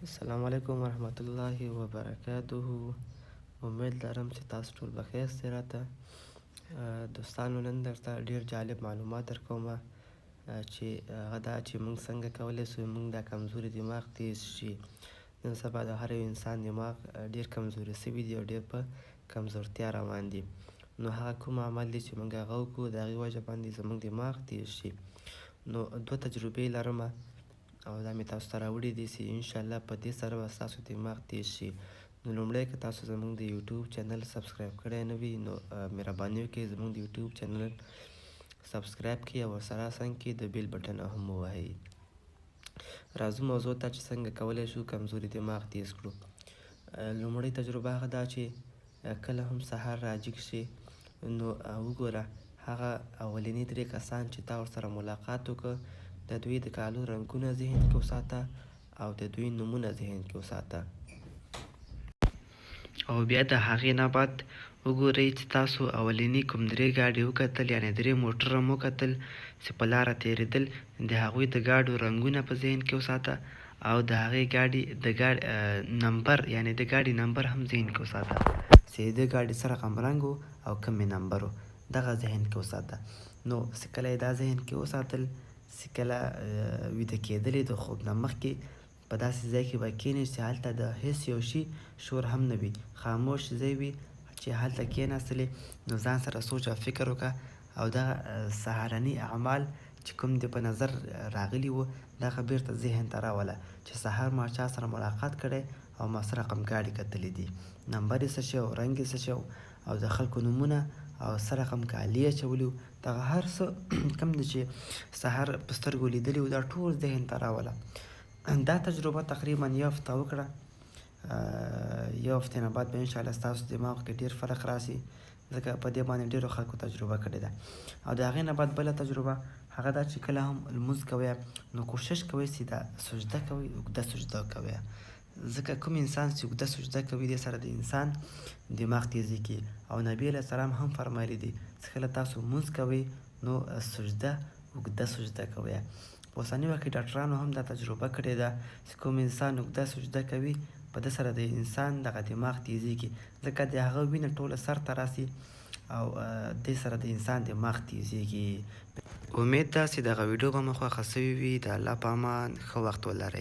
السلام علیکم ورحمت الله وبرکاته. امید لرم چې تاسو ټول به ښه یاست. راته دوستانو، نن درته ډیر جالب معلومات درکوم چې هغه دا چې موږ څنګه کولی شو موږ دا کمزوري دماغ تیز شي. نن سبا د هر یو انسان دماغ ډیر کمزوري سوي دي او ډیر په کمزورتیا روان دي. نو هغه کوم عمل دی چې موږ هغه وکړو، د هغې وجه باندې زموږ دماغ تیز شي؟ نو دوه تجربې لرم او دا مې تاسو ته راوړي دي چې انشاءالله په دې سره به ستاسو دماغ تیز شي. نو لومړی، که تاسو زموږ د یوټیوب چینل سبسکرایب کړی نه وي، نو مهرباني وکړئ، زموږ د یوټیوب چینل سبسکرایب کړئ او ورسره څنګ کې د بیل بټن هم ووهئ. راځو موضوع ته چې څنګه کولی شو کمزوري دماغ تیز کړو. لومړۍ تجربه هغه دا چې کله هم سهار راجیګ شي، نو وګوره هغه اولني درې کسان چې تا ورسره ملاقات وکړ، د دوی د کالو رنګونه ذهن کې وساته او د دوی نومونه ذهن کې وساته. او بیا د هغې نه بعد وګورئ چې تاسو اولني کوم درې ګاډي وکتل، یعنې درې موټر هم وکتل چې په لاره تېرېدل، د هغوی د ګاډو رنګونه په ذهن کې وساته او د هغې ګاډي د ګاډي نمبر، یعنې د ګاډي نمبر هم ذهن کې وساته چې د ګاډي څه رقم رنګ او کوم نمبر و، دغه ذهن کې وساته. نو چې کله یې دا ذهن کې وساتل، چې کله ویده کېدلې، د خوب نه مخکې په داسې ځای کې به کښېنې چې هلته د هېڅ یو شي شور هم نه وي، خاموش ځای وي. چې هلته کښېناستلې، نو ځان سره سوچ او فکر وکړه او دغه سهارني اعمال چې کوم دې په نظر راغلي وو، دغه بیرته ذهن ته راوله چې سهار ما چا سره ملاقات کړی او ما څه رقم ګاډي کتلي دي، نمبر یې څه شی و، رنګ یې څه شی او د خلکو نومونه او څه رقم کالي یې اچولي وو. دغه هر څه کوم دي چې سهار په سترګو لیدلي وو، دا ټول ذهن ته راوله. دا تجربه تقریبا یو هفته وکړه. یو هفتې نه بعد به انشاءالله ستاسو دماغ کې ډیر فرق راسي، ځکه په دې باندې ډیرو خلکو تجربه کړې ده. او د هغې نه بعد بله تجربه هغه دا چې کله هم لمونځ کوئ، نو کوشش کوئ چې دا سجده کوئ، اوږده سجده کوئ، ځکه کوم انسان چې اوږده سجده کوي، دې سره د انسان دماغ تیزیږي. او نبی علیه السلام هم فرمایلی دي چې کله تاسو لمونځ کوئ، نو سجده اوږده سجده کوئ. په اوسني وخت کې ډاکټرانو هم دا تجربه کړې ده چې کوم انسان اوږده سجده کوي، په ده سره د انسان دغه دماغ تیزیږي، ځکه د هغه وینه ټوله سر ته راسي او دې سره د انسان دماغ تیزیږي. امید ده چې دغه ویډیو به مو خوښه سوې وي. د الله په امان، ښه وخت ولرئ.